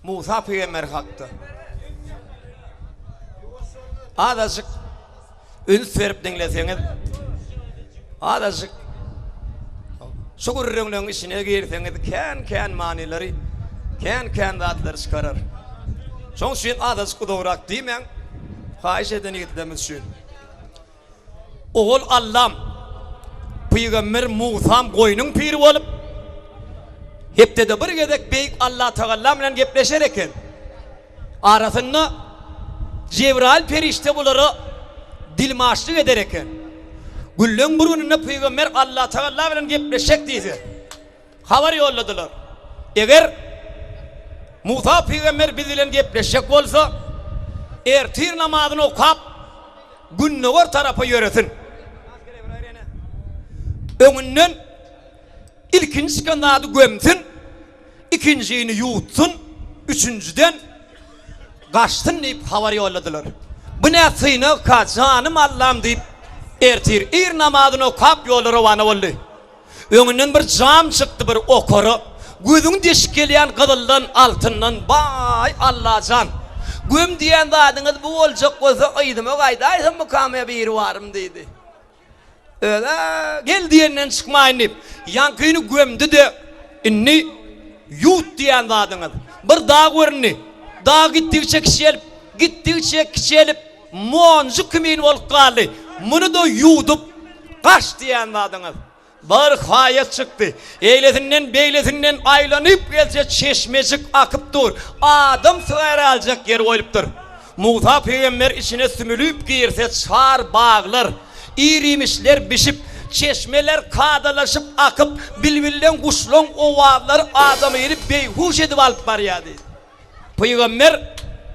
Musa pygamber hakda. Azajyk üns berip diňleseňiz, azajyk şu gürrüňleň içine girseňiz kän-kän manylary, kän-kän zatlary çykarar. Şoň üçin azajyk uzagrak diýmäň, haýyş eden ýigitlerimiz üçin. Ogul Allam, pygamber Musam goýnuň piri bolup, hepdede bir gezek Beýik Allatagalla bilen gepleşer eken. Arasynda Jebraýyl perişde bulara dilmaçlyk eder eken. Günleň bir gününde pygamber Allatagalla bilen gepleşjek diýse, Habar ýolladylar. Eger Musa pygamber biz bilen gepleşjek bolsa, ertir namazyny okap, gündogar tarapa ýöresin. Öňünden ilkinji çykan zady gömsün, ikinjini ýuwutsyn, üçünjiden gaçsyn diýip habar ýolladylar. Bu nä synagka, janym Allam diýip, ertir ir namazyny okap ýola rowana boldy. Öňünden bir jam çykdy bir okara, gözüňi deşip gelýän gyzyldan, altyndan, baý Allajan, göm diýen zadyňyz bu boljak bolsa yzyma gaýdaýsammykam ýa biribarym diýdi. Öz-ä gel diýenden çykmaýyn diýip, ýaňkyny gömdi-de, indi ýuwut diýen zadyňyz. Bir dag göründi. Dag gitdigiçe kiçelip, gitdigiçe kiçelip, Monjuk kimin bolup galdy. Muny-da ýuwdup, gaç diýen zadyňyz. Bir haýat çykdy. Eýlesinden-beýlesinden aýlanyp gelse çeşmejik akyp dur. Adam sygar aljak ýer goýlupdyr. Musa pygamber içine sümülip girse çar baglar, ir-iýmişler bişip, çeşmeler kadalaşyp akyp, bilbilleň, guşlaň owazlary adamyny beýhuş edip alyp barýardy. Pygamber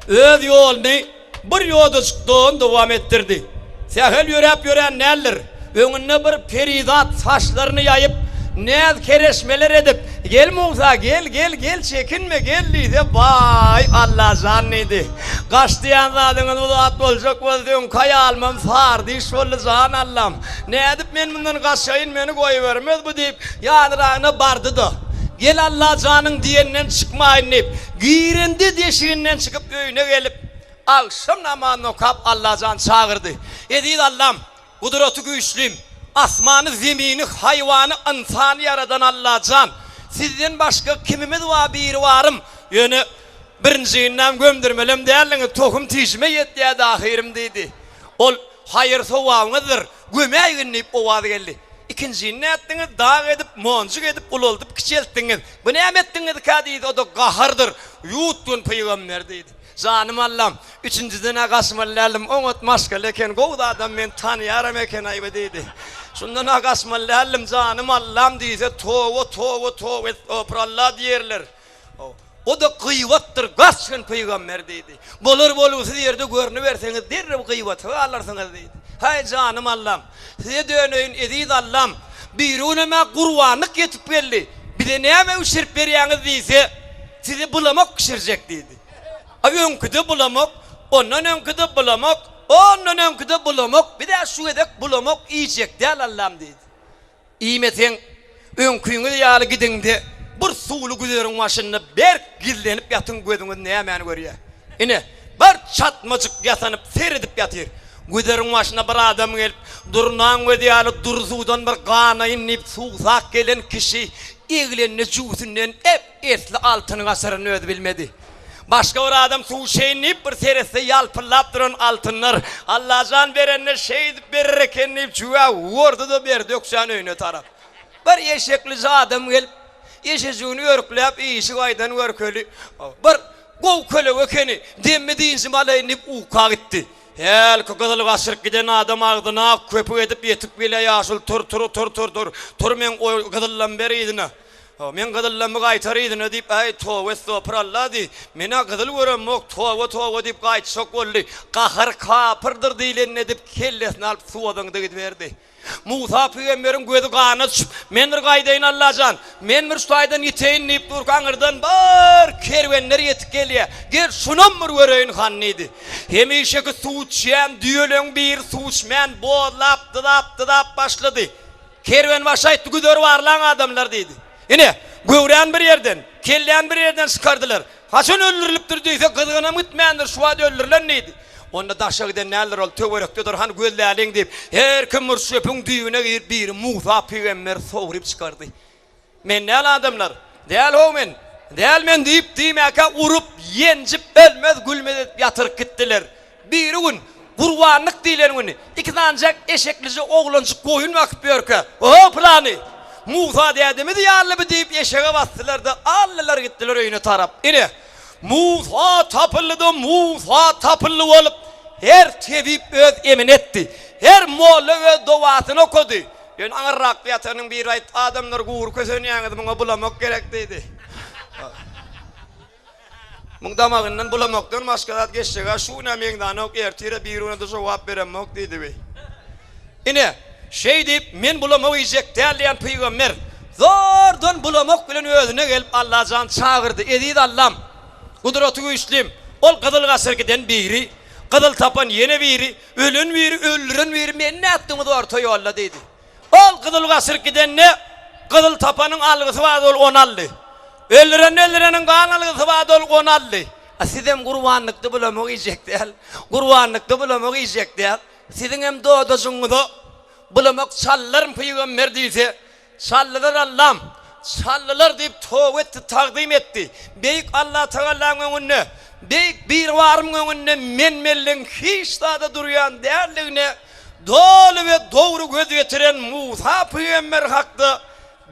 öz ýoluny bir ýodajykdan dowam etdirdi. Sähel ýöräp ýörän däldir. Öňünde bir perizat saçlaryny ýaýyp, näz-kereşmeler edip, Gel Musa, gel, gel, gel, çekinme, gel diýse, Baý, Allajan diýdi. Gaç diýen zadyňyz bu zat boljak bolsa, öňki aýalymam sary diş boldy, jan Allam. Nädip men mundan gaçaýyn, meni goýbermez bu diýip, ýanyragyna bardy-da, Gel Allajanyň diýeninden çykmaýyn diýip, girende deşiginden çykyp öýüne gelip, agşam namazyny okap Allajany çagyrdy. Eziz Allam, gudraty güýçlim, asmany, zemini, haýwany, ynsany ýaradan Allajan, Sizden başga kimimiz bar biribarym, ýöne birinjigindäm gömdürmelem däldiňiz, tohum tişime ýetýärdi ahyrym diýdi. Ol, Haýyr-sowabyňyzdyr, gömäýgin diýip owaz geldi. Ikinjini nätdiňiz, dag edip, monjuk edip, ulaldyp kiçeltdiňiz. Bu näme etdiňizkä diýdi, o-da gahardyr. Ýutgun pygamber diýdi. Janym Allam, üçünjiden-ä gaçmaly däldim, oňat maşgala eken, gowy zadam men tanýaram eken-aý bu diýdi. Şundan-a gaçmaly däldim, janym Allam diýse, toba, toba, toba, estgofurallah diýerler. O-da gyýbatdyr, gaçgyn pygamber diýdi. Bolar-bolgusyz ýerde görnüberseňiz, derrew gyýbata galarsyňyz diýdi. Haý, janym Allam, size döneýin, eziz Allam, birigünem-ä gurbanlyk ýetip geldi, bize näme bişirip berýäňiz diýse, size bulamak bişirjek diýdi. A öňküde bulamak, ondan öňküde bulamak, ondan öňküde bulamak, biz-ä şu gezek bulamak iýjek däl Allam diýdi. Iýmeseň, öňküňiz ýaly gidiň-de, bir suwly güzeriň başynda berk gizlenip ýatyň, gözüňiz nämäni görýär? Ine, bir çatmajyk ýasanyp, seredip ýatyr. Güzeriň başyna bir adam gelip, Durnaň gözi ýaly dury suwdan bir ganaýyn diýip, suwsap gelen kişi eglende jübüsinden ep-esli altyny gaçyranyny özi bilmedi. Başga bir adam suw içeýin diýip, bir seretse ýalpyldap duran altynlar, Allajan berende şeýdip berer eken diýip, jübä urdy-da berdi ökjän öýüne tarap. Bir eşeklije adam gelip, eşejigini örkläp, işi gaýdan görkeli, bir gowy kölege ekeni, demmi-dynjymy alaýyn diýip uka gitdi. Hälki gyzyl gaçyryp giden adam agzyna ak köpük edip ýetip gelýär, Ýaşuly tur, tur, tur, tur, tur, tur meň o gyzyllam ber yzyna. Hawa, men gyzyllamy gaýtar yzyna diýip, äý, toba estgopuralla diý, men-ä gyzyl göremok, toba, toba diýip gaýtjak boldy. Gahar kapyrdyr diýlenini edip, kellesini alyp suwa zyňdy gidiberdi. Musa pygamberiň gözi gana düşüp, Men bir gaýdaýyn, Alla jan, men bir şu taýdan ýiteýin diýip durka, aňyrdan bir kerwenler ýetip gelýär. Gel, şunam bir göreýin han diýdi. Hemişeki suw içýän düýeleň biri suw içmän bozlap, dyzap, dyzap başlady. Kerwenbaşy aýtdy, Güzer barlaň adamlar diýdi. Ine, göwräni bir ýerden, kelläni bir ýerden çykardylar. Haçan öldürilipdir diýse, gyzgynam gitmändir, şu wagt öldürilen diýdi. Onda daşa giden däldir ol, töwerekdedir, hany gözläliň diýip, her kim bir çöpüň düýbüne girip, biri Musa pygamberi sogrup çykardy. Men däl adamlar, däl-how men, däl men diýip, diýmäkä urup, ýenjip, ölmez, gülmez edip ýatyryp gitdiler. Biri gün, gurbanlyk diýlen güni, iki sanyjak eşeklije oglanjyk goýun bakyp ýörkä, O, pylany, Musa dädemiz ýalymy diýip, eşege basdylar-da, aldylar gitdiler öýüne tarap. Ine, Musa tapyldy-da, Musa tapyldy bolup, her tebip öz emini etdi, her molla öz dowasyny okady. Ýöne aňyrrakda ýatanyň biri aýtdy, Adamlar gury kösenýäňiz, muňa bulamak gerek diýdi. Muň damagyndan bulamakdan başga zat geçjeg-ä, şu gün-ä meňzänok, ertir-ä birigüne-de jogap beremok diýdi bi. Ine, şeýdip, men bulamak iýjek däl diýen pygamber, zordan bulamak bilen özüne gelip Allajan çagyrdy, Eziz Allam, Gudraty güýçlim, ol gyzyl gaçyr giden biri, gyzyl tapan ýene biri, Ölen biri, öldüren biri meni nätdiňiz orta ýolda diýdi. Ol gyzyl gaçyryp gidende, gyzyl tapanyň algysy bardy, ol ony aldy. Öldüreni öldüreniň gan algysy bardy, ol ony aldy. A sizem gurbanlykda bulamyk iýjek däl, gurbanlykda bulamyk iýjek däl. Siziňem dodajygyňyza bulamyk çallaryn pygamber diýse, Çaldylar Allam, çaldylar diýip toba etdi, tagzym etdi. Beýik Allatagalaň öňünde, Beýik Biribarymyň öňünde men-menligiň hiç zada durýan däldigine doly we dogry göz ýetiren Musa pygamber hakda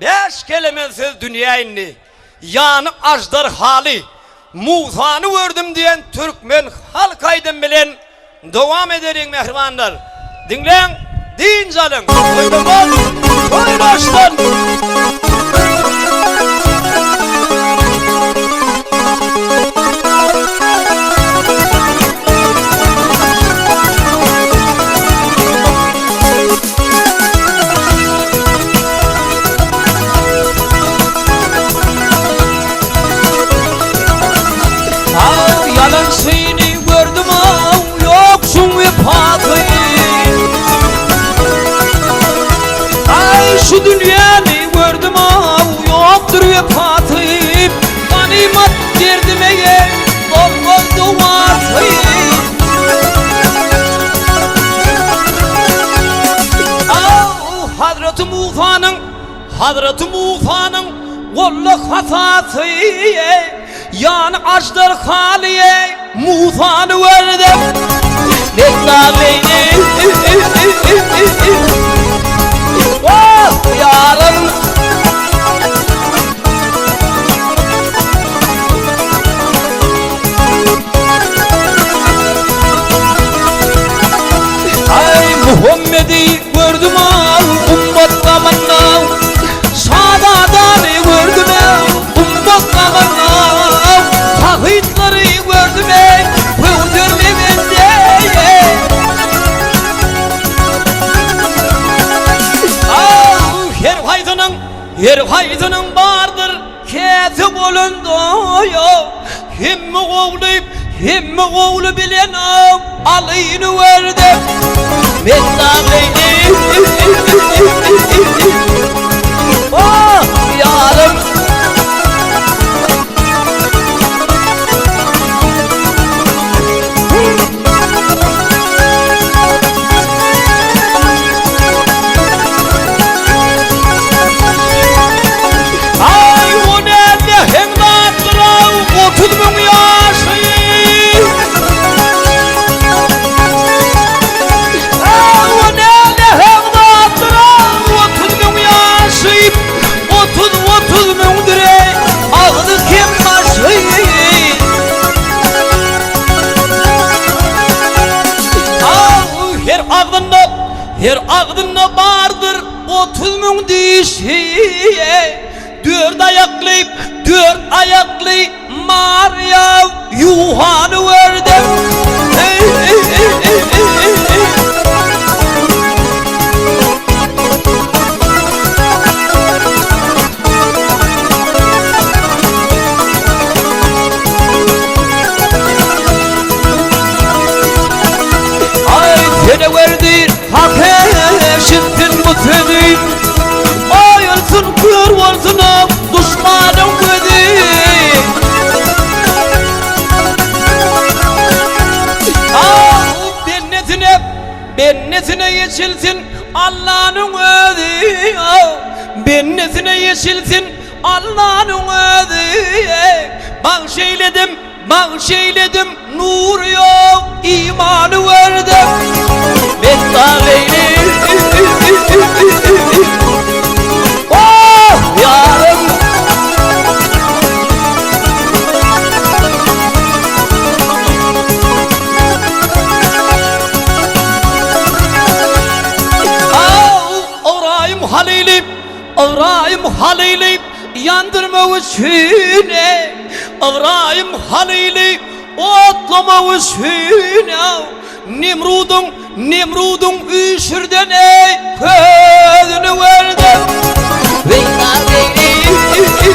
bäş keleme söz dünýä indi. Ýany aždarhaly Musany gördüm diýen türkmen halk aýdym bilen dowam edeliň mähribanlar. Diňläň, dynç alyň. Toýlamaz, toý başlan. Aw ýalançyny gördüm-aw, ýok şuň wepasy. Aý şu dünýäni gördüm-aw, ýokdur wepasy. Ganymat derdime ýel bolmaz dowasy. Aw Hazreti Musanyň Hazreti Musanyň golda hasasy, ýany aždarhaly Musany gördüm. Wah, ýarym! Aý, Muhammedi gördüm-aw, gumbat gamynda, Şazadany gördüm-ew, gumbat gamynda, Sahytlary gördüm-eý, Köwser lebinde. Aw, her haýsynyň, her haýsynyň bardyr käse golunda, Hemme gowly, hemme gowly bilen-aw, Alyny gördüm. Mellagyny. Ah, ýarym. Aý, o näme heň zatdyr-ow, 30 müň ýaşy. Aý, o näme heň zatdyr-ow, 30 müň ýaşy. 30, 30 müňdür-eý, agzy kem başy. Aý, her agzynda, her agzynda bardyr 30 müň dişi. Dört aýakly, dört aýakly Mariýa Ýuhany gördüm. Aý, seni gördi, hak eşitsin bu sözi. Aýylsyn, kör bolsun-a duşmanyň gözi. eçilsin Allanyň özi, bendesine eçilsin Allanyň özi. Bagş eýledim, bagş eýledim, nury ýok imany gördüm. Betbagt eýledim. Oh, ýarym! Ybraýym Halyly, Ybraýym Halyly ýandyrmak üçin, Ybraýym Halyly otlamak üçin, Nemrudyň, Nemrudyň üýşürden eý közüni gördüm. Weýran eýleýip.